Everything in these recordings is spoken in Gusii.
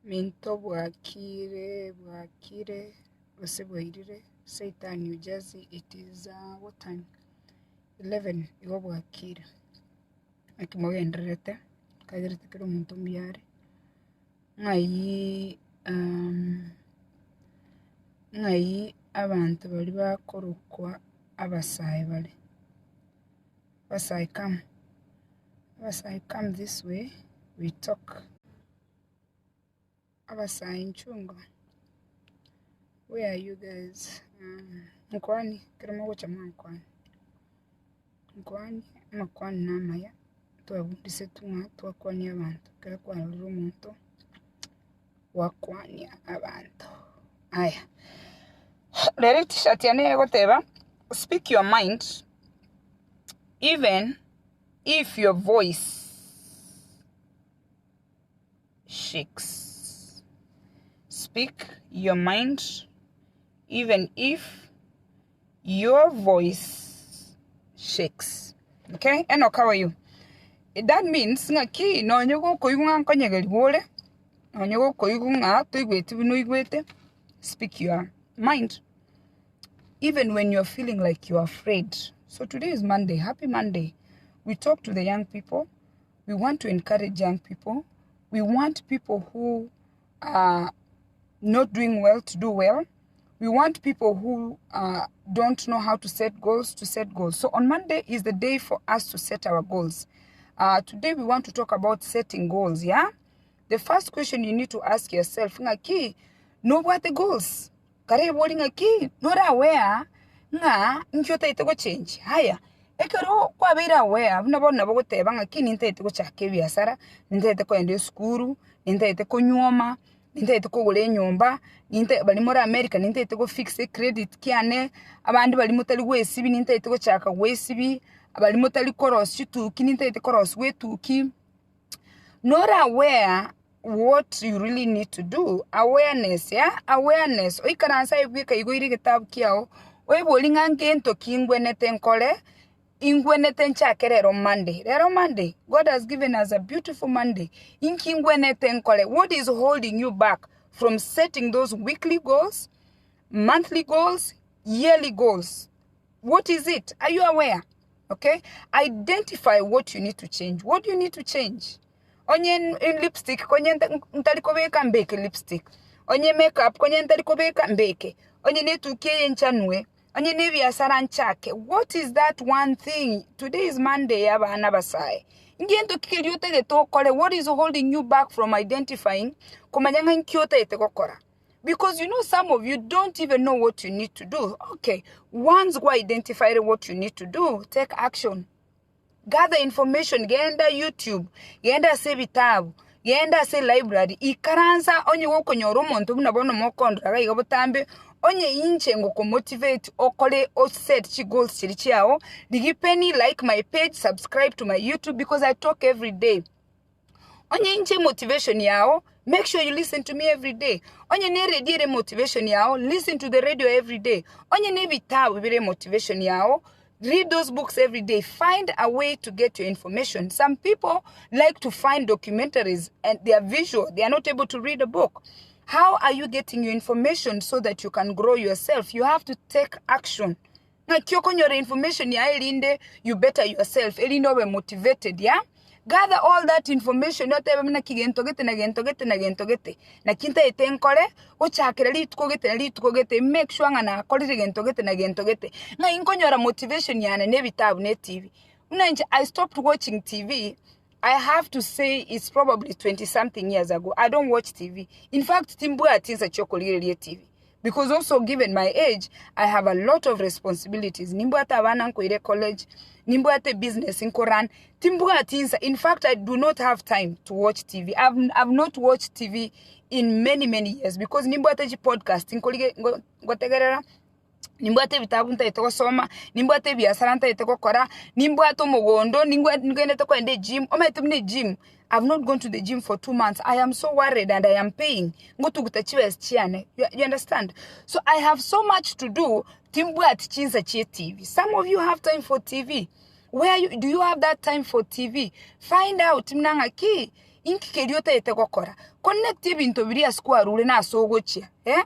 Minto bwakire bwakire gose bwairire seita New Jersey it is what time? 11 igo bwakire. Naki mogendererete, nkagerete kera omonto mbuya are, ng'ai ng'ai abanto baria bakorokwa abasae bare? Abasae come, abasae come this way we talk. Abasae inchungo, where are you guys? Nkwani ekero mogocha mwankwani, nkwani amakwani na amaya, twabundisetwe ng'a twakwania abanto, ekero kwarorire omonto, gwakwania abanto. Aya, rero etishati yane egoteba speak your mind even if your voice shakes. Speak your mind even if your voice shakes. Okay, Enoch, how are you? That means ng'aki nonye gokoigwa ng'a nkonyegerigwa ore, nonye gokoigwa ng'a toigweti buna oigwete, speak your mind. Even when you're feeling like you're afraid. So today is Monday. Happy Monday. We talk to the young people. We want to encourage young people. We want people who are not doing well to do well. We want people who uh, don't know how to set goals to set goals. So on Monday is the day for us to set our goals. Uh, today we want to talk about setting goals, yeah? The first question you need to ask yourself, ng'aki, nobwate goals? Karebori ng'aki, nore aware ng'a inki otaete gochengi? Haya, ekero kwabeire aware, buna bono nabo ogoteba ng'aki nintaete gochaka ebiasara, nintaete kogenda esukuru, nintaete konyuoma, nintaete kogora enyomba, ninte baria more America nintaete go fix ecredit kiane, abande baria motari goesibi nintaete gochaka goesibi, baria motari korosia chituki nintaete korosiwa etuki. Nore aware what you really need to do, awareness yeah, awareness, oikaranse aye bweka igo oire egetabu kiago, oiborie ng'a ngento ki ngwenete nkore, ingwenete nchake rero Monday, rero Monday, God has given us a beautiful Monday, inki ngwenete nkore, what is holding you back from setting those weekly goals, monthly goals, yearly goals, what is it, are you aware? Okay, identify what you need to change, what do you need to change? Onye lipstick konye ntari kobeka mbeke lipstick, onye makeup konye ntari kobeka mbeke, onye ne etuki eye nchanwe, onye ne ebiasara nchake, what is that one thing? Today is Monday abana abasae, ngento ki keria otagete okore, what is holding you back from identifying komanya ng'a inki otagete gokora? Because you know some of you don't even know what you need to do. Okay, once gwa identified what you need to do, take action. Gather information, genda YouTube, genda ase ebitabu, genda ase library, ikaransa onye gokonyora omonto buna bono mokondora iga iga botambe, onye inche ngokomotivate okore oset chigoals chiria chiago, rigia penny, like my page, subscribe to my YouTube because I talk every day. Onye inche motivation yao, make sure you listen to me every day. Onye ne radio ere motivation yao, listen to the radio every day. Onye ne ebitabu bire motivation yao, read those books every day. Find a way to get your information. Some people like to find documentaries and they are visual, they are not able to read a book. How are you getting your information so that you can grow yourself? You have to take action. Ng'aki okonyora information yaye erinde you better yourself erinde obe motivated yeah? Gather all that information otebe buna naki gento gete na gento gete na gento gete naki ntaete nkore gochakera rituko gete na rituko gete make sure ng'a nakorire gento gete na gento gete. Ng'ai nkonyora motivation yane na ebitabu na etibi. Buna inche I stopped watching TV I have to say it's probably 20 something years ago I don't watch TV in fact timbwati insa chiokorigereria etibi because also given my age I have a lot of responsibilities nimbwate abana nkoira college nimbwate ebusiness nkorun timbwati insa in fact I do not have time to watch TV I've, I've not watched TV in many many years because nimbwate chipodcast nkorige ngotegerera Nimbwate ebitabu ntagete gosoma, nimbwate ebiasara ntagete gokora, nimbwate omogondo, ningwe ngenderete kogenda egym, omanyete buna egym, I've not gone to the gym for 2 months, I am so worried and I am paying, ngotuguta chibesa chiane, you you understand? So I have so much to do, timbwati chinsa chia etibi. Some of you have time for TV, where you do you have that time for TV? Find out muna ng'aki. Inki keria otagete gokora? Connect ebinto biria ase kwarure na ase ogochia eh.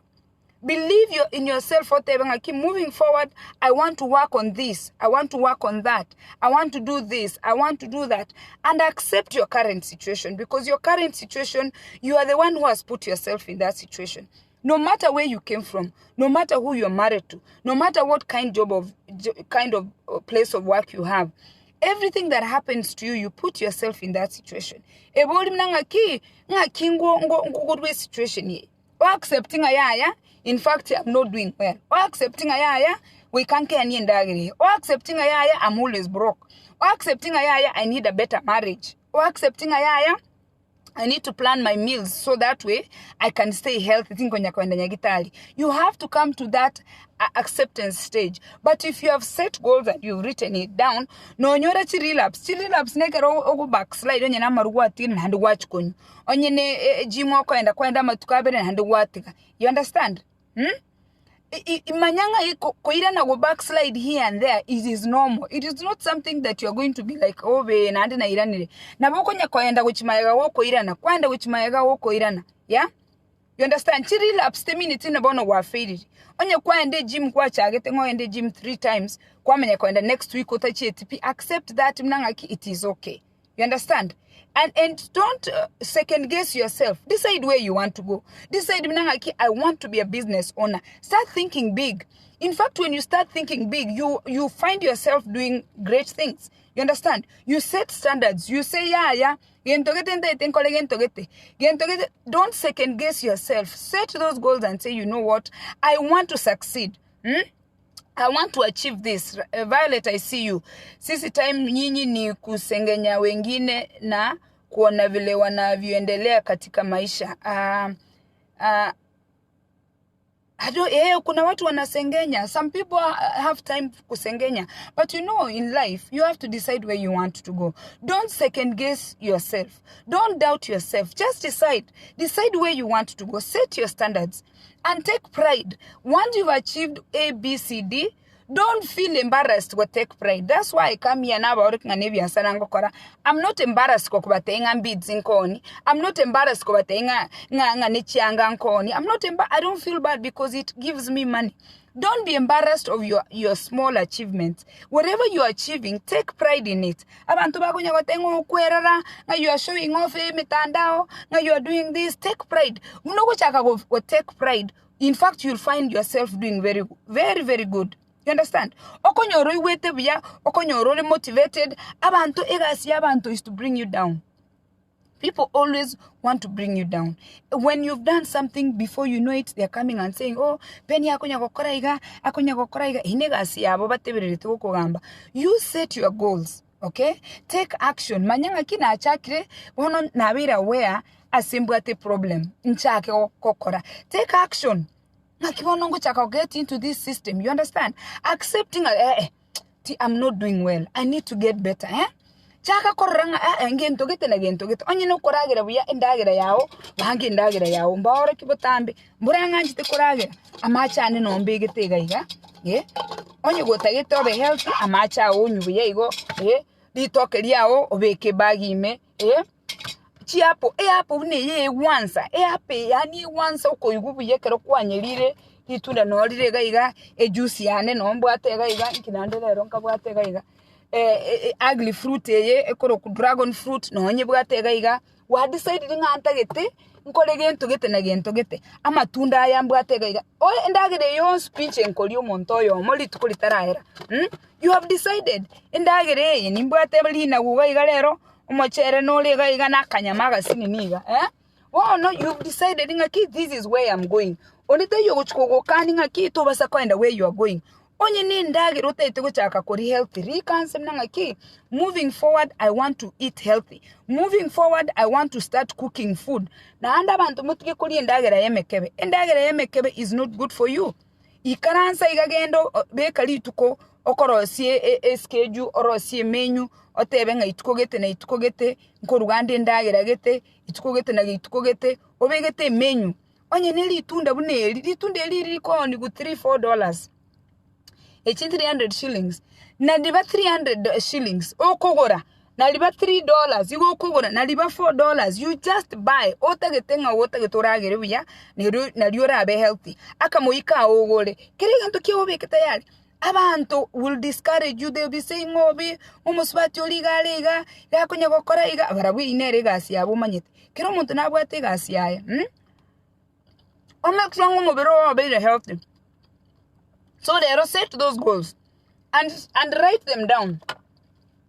Believe your in yourself otebe ng'aki moving forward I want to work on this, I want to work on that, I want to do this, I want to do that and accept your current situation because your current situation you are the one who has put yourself in that situation. No matter where you came from, no matter who you're married to, no matter what kind job of kind of place of work you have, everything that happens to you, you put yourself in that situation. Ebori muna ng'aki, ng'aki ngo ngo ngogorwa esituation eye. O accept ng'a yaya, in fact I'm not doing well. O accept ng'a yaya, goika nkenie endagera eye. O accept ng'a yaya, I'm always broke. O accept ng'a yaya, I need a better marriage. O accept ng'a yaya, I need to plan my meals so that way I can stay healthy tinkonya koenda nyagitari. You have to come to that acceptance stage. But if you have set goals and you've written it down, nonyora chi relapse. Chi relapse nekero ogo backslide onye namaru gwatigire naende gwachia konywa. Onye ne egym okoenda kwaenda amatuko abere naende gwatiga. You understand? Mh? Manya ng'a koirana go backslide here and there it is normal. It is not something that you are going to be like obe naende nairanire. Nabo okonya koenda gochia magega gokoirana, kwaenda gochia magega gokoirana, yeah? You understand? Chi relapse temineti ng'a bono gwafailire. Onye kwaenda egym kwachagete ng'a ogende egym three times, kwamanya koenda next week otachieti pi, accept that buna ng'aki it is okay. You understand? And, and don't second guess yourself. Decide where you want to go. Decide buna ng'aki I want to be a business owner. Start thinking big. In fact, when you start thinking big, you, you find yourself doing great things. You understand? You set standards. You say, yaya, gento gete ntaete nkore gento gete. Gento gete. Don't second guess yourself. Set those goals and say, you know what? I want to succeed. Hmm? I want to achieve this. Violet, I see you. Sisi time nyinyi ni kusengenya wengine na kuona vile wanavyoendelea katika maisha. I don't, kuna watu wanasengenya. Some people have time kusengenya. But you know, in life, you have to decide where you want to go. Don't second guess yourself. Don't doubt yourself. Just decide. Decide where you want to go. Set your standards and take pride. Once you've achieved A, B, C, D, don't feel embarrassed go take pride. That's why I come here nabaorokia ng'a nebiasara ngokora. I'm not embarrassed kokobatebia ng'a mbids nkoni. I'm not embarrassed kobatebia ng'a ng'a ng'a nechianga nkoni. I'm not emba I don't feel bad because it gives me money. Don't be embarrassed of your, your small achievements. Whatever you are achieving, take pride in it. Abanto bakonya goteba ng'a okwerora, ng'a you are showing off emitandao, ng'a you are doing this, take pride. Buna ogochaka go, go take pride, in fact you'll find yourself doing very, very, very good. You understand? Okonyora oigwete buya, okonyora ore motivated, abanto egasi ya abanto is to bring you down. People always want to bring you down. When you've done something before you know it, they're coming and saying, oh, Penny akonya gokora iga, akonya gokora iga. Eyio negasi yabo batebererete gokogamba. You set your goals, okay? Take action. Manya ng'aki nachakire, bono nabeire aware ase mbwate problem, nchake gokora. Take action. Ng'aki bono ngochaka get into this system, you understand? Accepting ng'a eh, eh, ti I'm not doing well, I need to get better, eh. Chaka korora ng'a eh, ngento gete na gento gete, onye nokoragera buya endagera yago, banga endagera yago, mbaorokie botambe, mbora ng'anchete koragera, amache ane noo mbegete iga iga, eh, onye gotagete obe healthy, amache ago onywe buya igo, eh, ritoke riago obeke ebag ime, eh. Chiapple, eapple buna eye egwansa, eapple eye yaani egwansa okoigwa buya ekero kwanyerire, ritunda noo rire iga iga, ejuice yane noo mbwate iga iga, inki naende rero nkabwate iga iga, ugly fruit eye ekorokwa dragon fruit noo nyebwate iga iga, gwadecidire ng'a ntagete nkore gento gete na gento gete, amatunda aya mbwate iga iga, oe endagera eye yonsi pi inche nkoria omonto oyomo rituko ritarahera you have decided, endagera eye nimbwate rinagu iga iga rero. Omochere nore iga iga na akanyama agasinini iga eh, bono you've decided ng'aki this is where I'm going. Onde taiyo ogochia kogokania ng'aki tobasa koenda where you are going. Onye na endagera otagete gochaka koria healthy, rika nse buna ng'aki moving forward I want to eat healthy, moving forward I want to start cooking food. Naende abanto motige koria endagera ya emekebe, endagera ya emekebe is not good for you. Ikaransa iga genda beka rituko okorosie eschedule orosie emenu otebe ng'a ituko gete na ituko gete nkoruga nde endagera gete, ituko gete na ituko gete, obegete emenu. Onye ne ritunda buna eri, ritunda eri rikooniwa three four dollars, echi 300 shillings, na riba 300 shillings okogora. Nariba $3 igo okogora, nariba $4, you just buy, otagete ng'a otagete oragere buya, nero nario orabe healthy. Akamoika ao ogore, kera egento kiago obeke tayari. Abanto will discourage you, they will be saying ng'a obi, omosubati oria iga are iga, iga akonya gokora iga, barabwo eyio nere egasi yabo omanyete. Kera omonto nabwate egasi yaye mh, o make sure ng'a omobere oo obeire healthy. So rero set those goals and and write them down.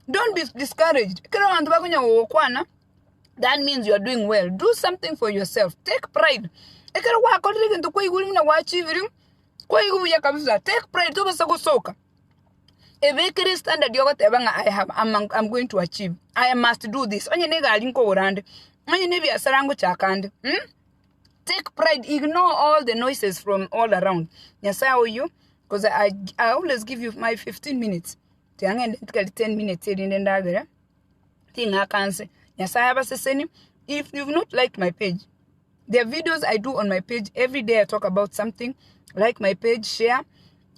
Don't be discouraged. Ekero abanto bakonya gogokwana, that means you are doing well. Do something for yourself. Take pride. Ekero gwakorire egento kwaigure buna gwachievire, kwaigwa buya kabisa. Take pride tobasa gosoka. Ebekere estandard ogoteba ng'a I have, I'm, I'm going to achieve. I must do this. Onye na egari nkogora nde, onye na ebiasara ngochaka nde, mm? Take pride, ignore all the noises from all around. Nyasaye oyio, because I, I always give you my 15 minutes. Tiga ng'ende ntigari 10 minutes erinde ndagere, ting'aka nse. Nyasaye abaseseni, if you've not liked my page, there are videos I do on my page every day I talk about something, like my page, share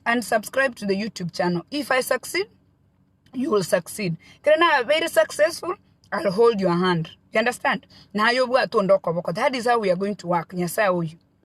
and subscribe to the YouTube channel. If I succeed, you will succeed. Kere nabeire successful, I'll hold your hand. You understand? Naye obwate onde okoboko. That is how we are going to work. Nyasaye oyio.